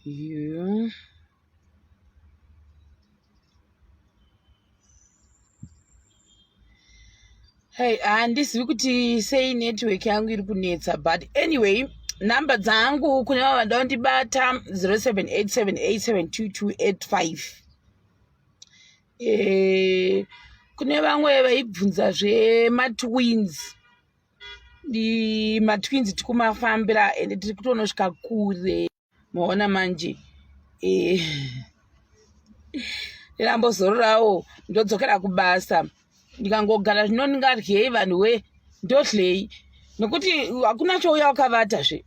You. Hey, handizivi kuti sei network yangu iri kunetsa, but anyway, number dzangu kune vava vanoda kundibata, 0787872285. Kune vamwe vaibvunza zvematwins, matwins tikumafambira ende tiri kutonosvika kure. Maona manje, ndambozororawo, ndodzokera kubasa. Ndikangogara zvino, ndingaryei vanhu we? Ndohlei? Nokuti hakuna chouya wakavata zve.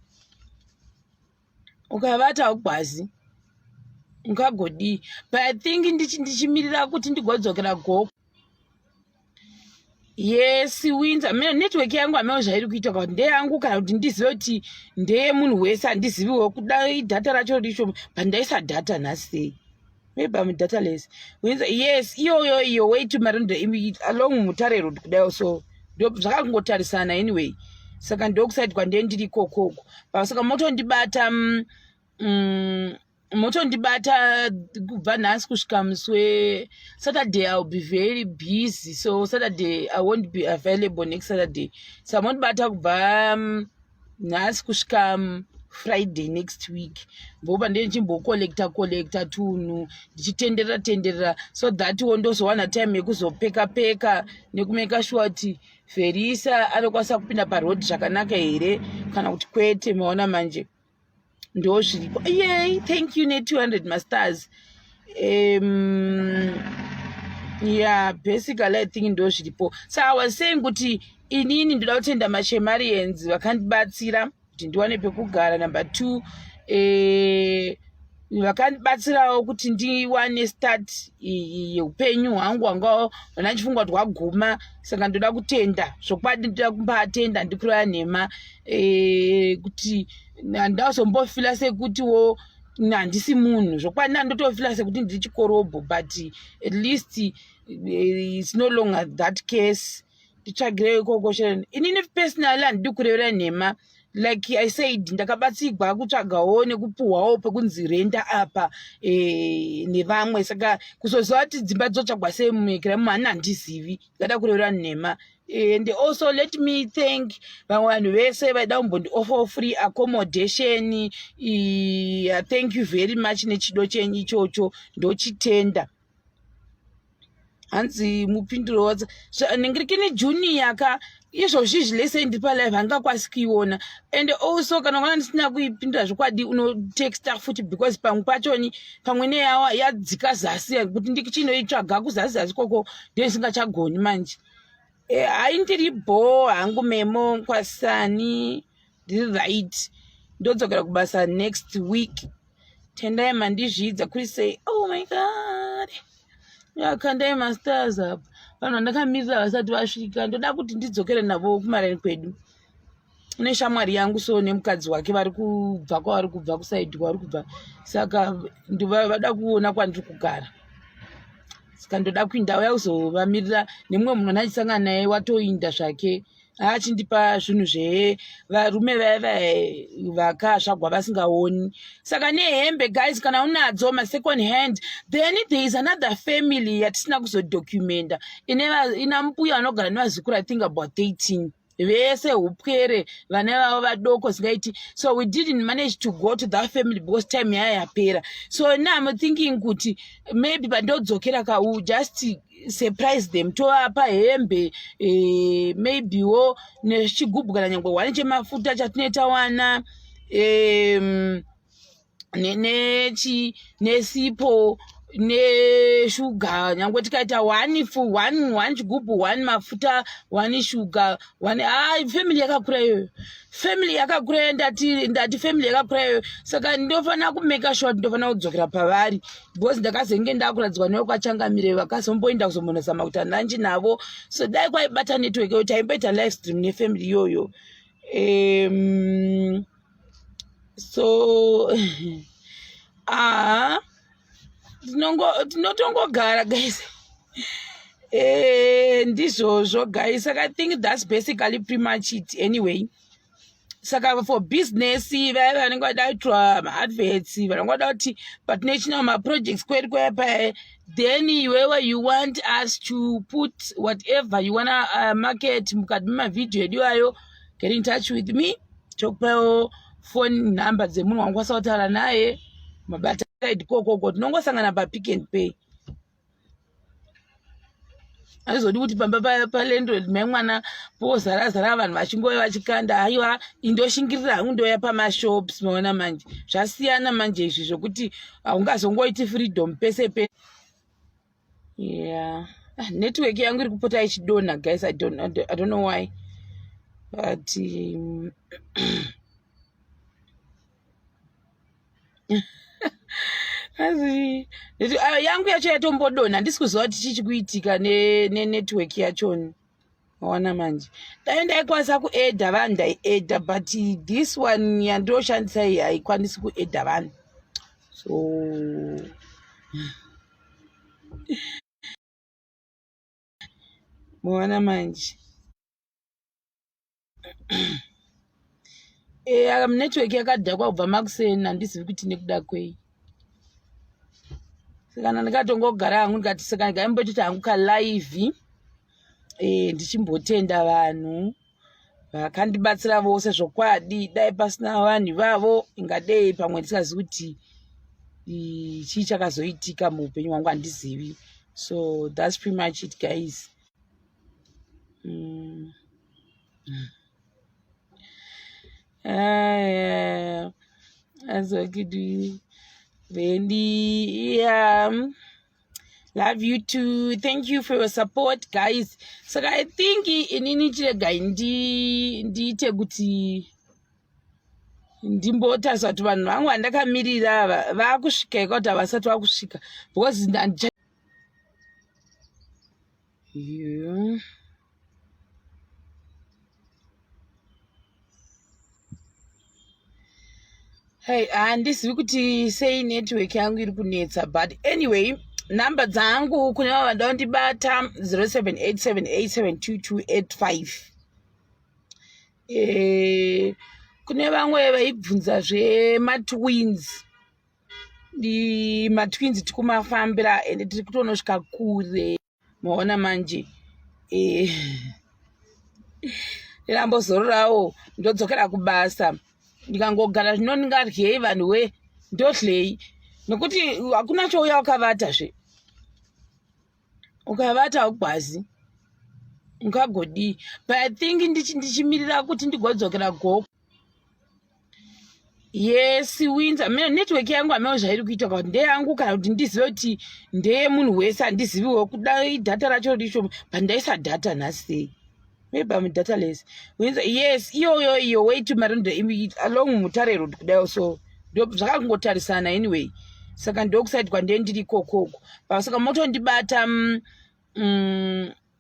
Ukavata haugwazi, ungagodii? But I think ndichimirira kuti ndigodzokera goko. Yes, Windsor, network yangu hameno zvairi kuita, kuti ndeyangu kana kuti ndizive kuti ndeyemunhu wese, handiziviwo. Kuda data racho richo, but ndaisa data nhasi sei? Maybe I'm dataless. Windsor, yes, iyoyo iyo way to Marondo, along Mutare Road kudai. So zvakangotarisana anyway, saka ndokuside kwandee ndiri ikokoko. Saka motondibata, motondibata kubva nhasi kusvika musi weSaturday. I will be very busy, so Saturday I won't be available, next Saturday. Saka mondibata kubva nhasi kusvika Friday next week. Mboba ndee ndichimbocollecta collecta tunhu, ndichitenderera tenderera, so that wo ndozowana time yekuzopeka peka nekumeka sure kuti Verisa anokwanisa kupinda paroad zvakanaka here kana kuti kwete. Maona manje, ndo zviripo. Yay, thank you ne200 mastars. Yeah, basically I think ndo zviripo. So I was saying kuti inini ndoda kutenda maShemarians vakandibatsira kuti ndiwane pekugara. Number two, vakandibatsirawo kuti ndiwane start yeupenyu hwangu hwanga hwana ndichifunga kuti hwaguma. Saka ndoda kutenda zvokwadi, ndoda kumbaatenda, handikureva nhema, kuti handazombofila sekutiwo handisi munhu. Zvokwadi ndandotofila sekuti ndiri chikorobho, but at least it's no longer that case. Nditsvagirei ikoko. Inini personally handidi kurevera nhema. Like I said, ndakabatsigwa kutsvagawo nekupuhwawo pekunzi renda apa nevamwe. Saka kuzoziva kuti dzimba dzotsvagwa sei munyika imomo, handizivi, ndingada kurevera nhema. And also let me thank vamwe vanhu vese vaida kumbondioffer free accommodation. Thank you very much nechido chenyu ichocho, ndochitenda. Hanzi mupinduro wadza ningirikini junior ka izvozvi izvi lese ndiri palive, handingakwanisi kuiona. And also kana kana ndisina kuipindura zvokwadi, unotexta futi, because pamwe pachoni pamwe neyawa yadzika zasi kuti ndichinoitsvaga kuzasi zasi koko, ndosingachagoni manje. Hai, ndiri bho hangu memo kwasani, ndiri right. Ndodzokera kubasa next week. Tendai mandizvidza kuri sei? Oh my God, yakandai mastars apa. Vanhu vandakamirira vasati vasvika, ndoda kuti ndidzokere navo kumareni kwedu. Neshamwari yangu so nemukadzi wake vari kubva kwavari kubva, kuside kwavari kubva, saka vada kuona kwandiri kugara. Saka ndoda kuinda uya kuzovamirira nemumwe munhu andachisangana naye, watoinda zvake, achindipa zvinhu zvevarume vaya vaya vakazvagwa vasingaoni. Saka nehembe guys, kana unadzo masecond hand. Then there is another family yatisina kuzodocumenta, ina mbuya vanogara nevazukuru, I think about 13 vese, upwere, vana vavo vadoko zingaiti. So we didn't manage to go to that family because time yaya yapera. So now I'm thinking kuti maybe pandodzokera ka, we just surprise them, tovapa hembe, maybe wo nechigubhu kana nyangwe one chemafuta chatinee tawana, nechi nesipo neshuga. Nyangwe tikaita one one one chigubhu, one mafuta, one shuga, one. Ai, family yakakura iyoyo, family yakakura iyoyo. Ndati family yakakura iyoyo. Saka ndofanira kumeka sure kuti ndofanira kudzokera pavari, because ndakazenge ndakuradzwa nevo kwachangamire, vakazomboenda kuzombonozama kuti handanji navo. So dai kwaibata network iyo, taimboita live stream nefamily iyoyo. So aha, tinotongogara guys. Ndizvozvo guys. Saka I think that's basically pretty much it anyway. Saka for business, vaya vanenge vada kuitwa maadverts, vanenge vada kuti patinochinawo maprojects kwedu kwaya paya, then iwewe you want us to put whatever you wanna market mukati memavhidhiyo edu ayo, get in touch with me. Tokupawo phone number dzemunhu wangokwanisa kutaura naye, mabata ikokoko. Tinongosangana paPick and Pay. Hazvizodi kuti pamba palandlord mai mwana pozarazara vanhu vachingouya vachikanda. Haiwa, indoshingirira hangu, ndoya pamashops. Maona manje, zvasiyana manje izvi zvokuti haungazongoiti freedom pese pe. Yeah, ah, network yangu iri kupota ichidonha, guys. I don't know why, but azi yangu yacho yatombodonha. Handisi kuziva kuti chii chikuitika nenetwork yachoni. Waona manje, dai ndaikwanisa kuadda vanhu, ndaiadda, but this one yandoshandisa iyi haikwanisi kuadda vanhu. So muona manje, network yakadhakwa kubva makuseni. Handizivi kuti nekuda kwei. Saka ndikatongogara hangu, ndikati saka ndikaimbotita hangu kalive, ndichimbotenda vanhu vakandibatsira vose. Zvokwadi, dai pasina vanhu ivavo, ingadei pamwe ndisingazivi kuti chii chakazoitika muupenyu hwangu, handizivi. So that's pretty much it, guys. Ah, azokidi rendi. Yeah, love you too. Thank you for your support, guys. Saka I think inini chiregai ndiite kuti ndimbotarisa kuti vanhu vangu vandakamirira vakusvika ika kuti havasati vakusvika, because handicha. Yeah. Hey, handizivi kuti sei network yangu iri kunetsa, but anyway, namba dzangu kune vava vanoda kundibata, 0787872285. Kune vamwe vaibvunza zvematwins, matwins tikumafambira ende tiri kutonosvika kure. Maona manje, ndambozororawo, ndodzokera kubasa. Ndikangogara zvino, ndingaryei vanhu we? Ndohlei? Nokuti hakuna chouya wakavatazve. Ukavata haugwazi, ungagodii? But I think ndichimirira kuti ndigodzokera goko. Yes, Windsor, network yangu hameno zvairi kuita, kuti ndeyangu kana kuti ndizive kuti ndeyemunhu wese, handiziviwo. Kuda data racho rishoma, but ndaisa data nhasi sei? Maybe I'm dataless. Windsor, yes, iyoyo iyo way to Marondo along Mutare Road kudai. So zvakangotarisana anyway. Saka ndokuside kwandee ndiri ikokoko. Saka motondibata,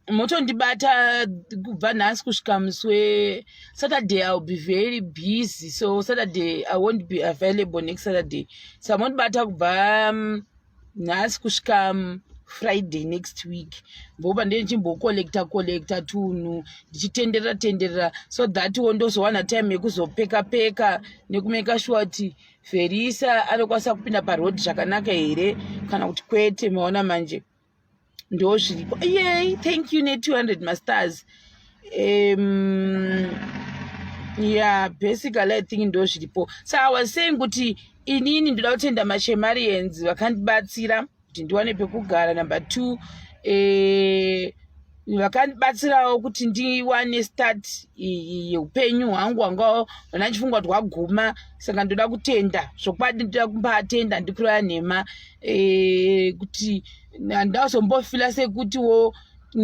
motondibata kubva nhasi kusvika musi weSaturday. I will be very busy, so Saturday I won't be available, next Saturday. So mondibata kubva nhasi kusvika Friday next week. Mboba ndee ndichimbocollecta collecta tunhu, ndichitenderera tenderera, so that wo ndozowana time yekuzopeka peka nekumake sure kuti Verisa anokwanisa kupinda paroad zvakanaka here kana kuti kwete. Maona manje, ndo zviripo. Yay, thank you ne200 mastars. Yeah, basically I think ndo zviripo. So I was saying kuti inini ndoda kutenda mashemarians vakandibatsira kuti ndiwane pekugara. Number two, vakandibatsirawo kuti ndiwane start yeupenyu hwangu hwanga hwana ndichifunga kuti hwaguma. Saka ndoda kutenda zvokwadi, ndoda kumbaatenda, ndikureva nhema, kuti handazombofeela sekutiwo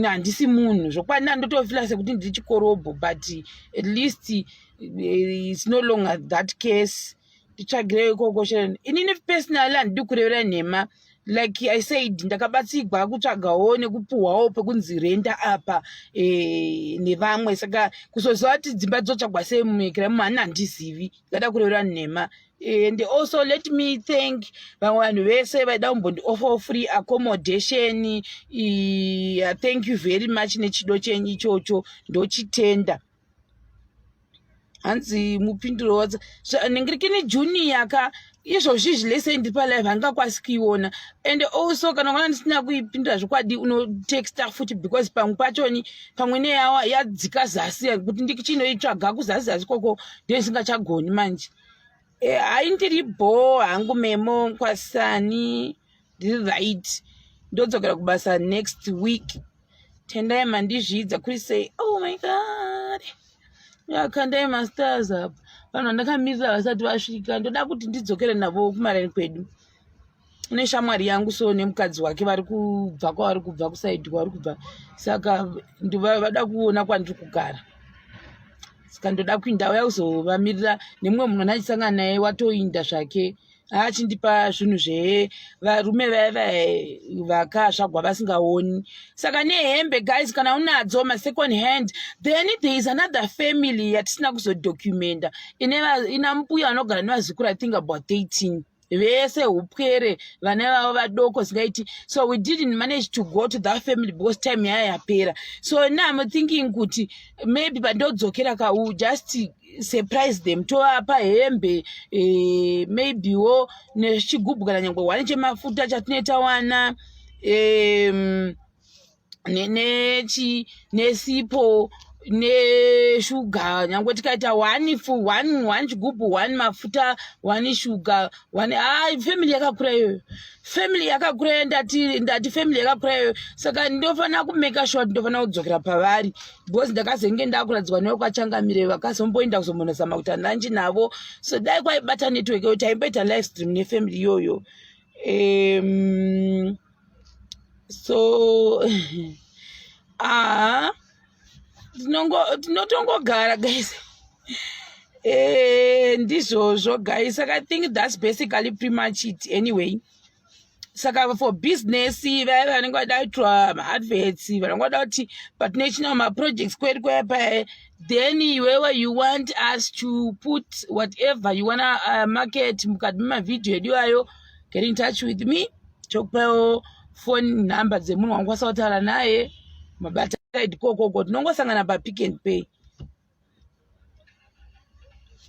handisi munhu. Zvokwadi, ndandotofeela sekuti ndiri chikorobho, but at least it's no longer that case. Nditsvagirei ikoko. Inini personally handidi kurevera nhema. Like I said, ndakabatsigwa kutsvagawo nekupuhwawo pekunzi renda apa nevamwe. Saka kuzoziva kuti dzimba dzotsvagwa sei munyika imomo, hani, handizivi, ndingada kurevera nhema. And also let me thank vamwe vanhu vese vaida kumbondioffer free accommodation. Thank you very much nechido chenyu ichocho, ndochitenda. Hanzi mupinduro watsa ningirikini junior ka izvozvi izvi lese ndiri palive handingakwanisi kuiona. And also kana ukaona ndisina kuipindura zvokwadi, unotexta futi, because pamwe pachoni pamwe neyawa yadzika zasi kuti ndichinoitsvaga kuzasi zasi koko, ndendisingachagoni manje. Hai, ndiri bho hangu memo kwasani, ndiri right. Ndodzokera kubasa next week. Tendai mandizvidza kuri sei? Oh my God, yakandai mastars apa. Vanhu vandakamirira vasati vasvika, ndoda kuti ndidzokere navo kumareni kwedu. Neshamwari yangu so nemukadzi wake vari kubva kwavari kubva, kuside kwavari kubva, saka vada kuona kwandiri kugara. Saka ndoda kuinda uya kuzovamirira nemumwe munhu andachisangana naye, watoinda zvake, achindipa zvinhu zvevarume vaya vakazvagwa vasingaoni. Saka nehembe guys, kana unadzo masecond hand. Then there is another family yatisina kuzodocumenta, ina mbuya vanogara nevazukuru, I think about 13, vese upwere, vana vavo vadoko zingaiti. So we didn't manage to go to that family because time yaya yapera. So now I'm thinking kuti maybe pandodzokera ka, just surprise them, tovapa hembe, maybewo nechigubhu kana nyangwe one chemafuta chatinee tawana, nechi nesipo neshuga. Nyangwe tikaita one one one chigubhu, one mafuta, one shuga, one. Ai, family yakakura iyoyo, family yakakura iyoyo. Ndati family yakakura iyoyo, saka ndofanira kumake sure kuti ndofanira kudzokera pavari, because ndakazenge ndakuradzwa nevo kwachangamire, vakazomboenda kuzombonozama kuita lunch navo. So dai kwaibata network iyo, taimboita live stream nefamily iyoyo. So aha, tinotongogara guys. Ndizvozvo guys. Saka I think that's basically pretty much it anyway. Saka for business, vaya vanenge vada kuitwa maadverts, vanenge vada kuti patinechinawo maprojects kwedu kwaya, then iwewe you want us to put whatever you wanna market mukati memavhidhiyo edu ayo, get in touch with me. Tokupawo phone number dzemunhu wangokwanisa kutaura naye, mabata ikokoko. Tinongosangana paPick and Pay.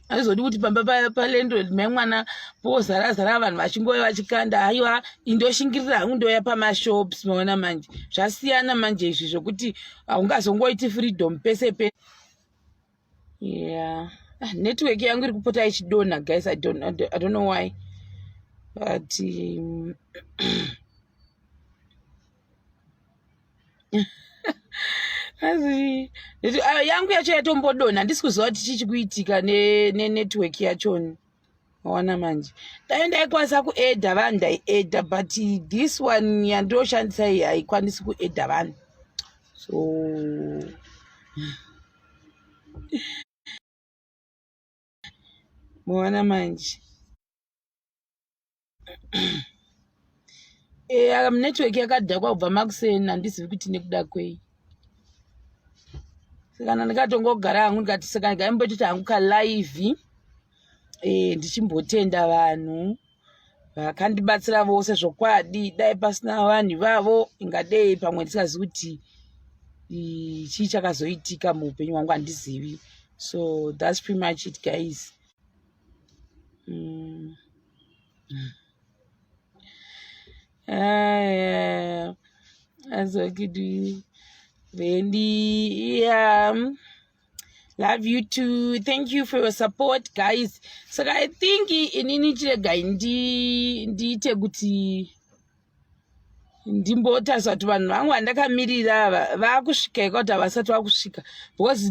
Hazvizodi kuti pamba palandlord mai mwana pozara zara vanhu vachingouya vachikanda. Haiwa, indoshingirira hangu, ndoya pamashops. Maona manje, zvasiyana manje izvi zvokuti haungazongoiti freedom pese pe. Yeah, network yangu iri kupota ichidonha guys. I don't know why, but asi yangu yacho yatombodonha. Handisi kuziva kuti chii chikuitika nenetwork yachoni. Waona manje, dai ndaikwanisa kuadda vanhu, ndaiadda, but this one yandoshandisa iyi haikwanisi kuadda vanhu. So muona manje, network yakadhakwa kubva makuseni, handizivi kuti nekuda kwei. Saka kana ndikatongogara hangu, ndikati saka ndikaimboitoti hangu kalive, ndichimbotenda vanhu vakandibatsira vose. Zvokwadi, dai pasina vanhu ivavo, ingadei pamwe ndisingazivi kuti chii chakazoitika muupenyu hwangu, handizivi. So that's pretty much it guys. Aya, azokidi rendi. Yeah, love you too. Thank you for your support guys. Saka I think inini chiregai ndiite kuti ndimbotarisa kuti vanhu vangu vandakamirira ava vakusvika ika, kuti havasati vakusvika, because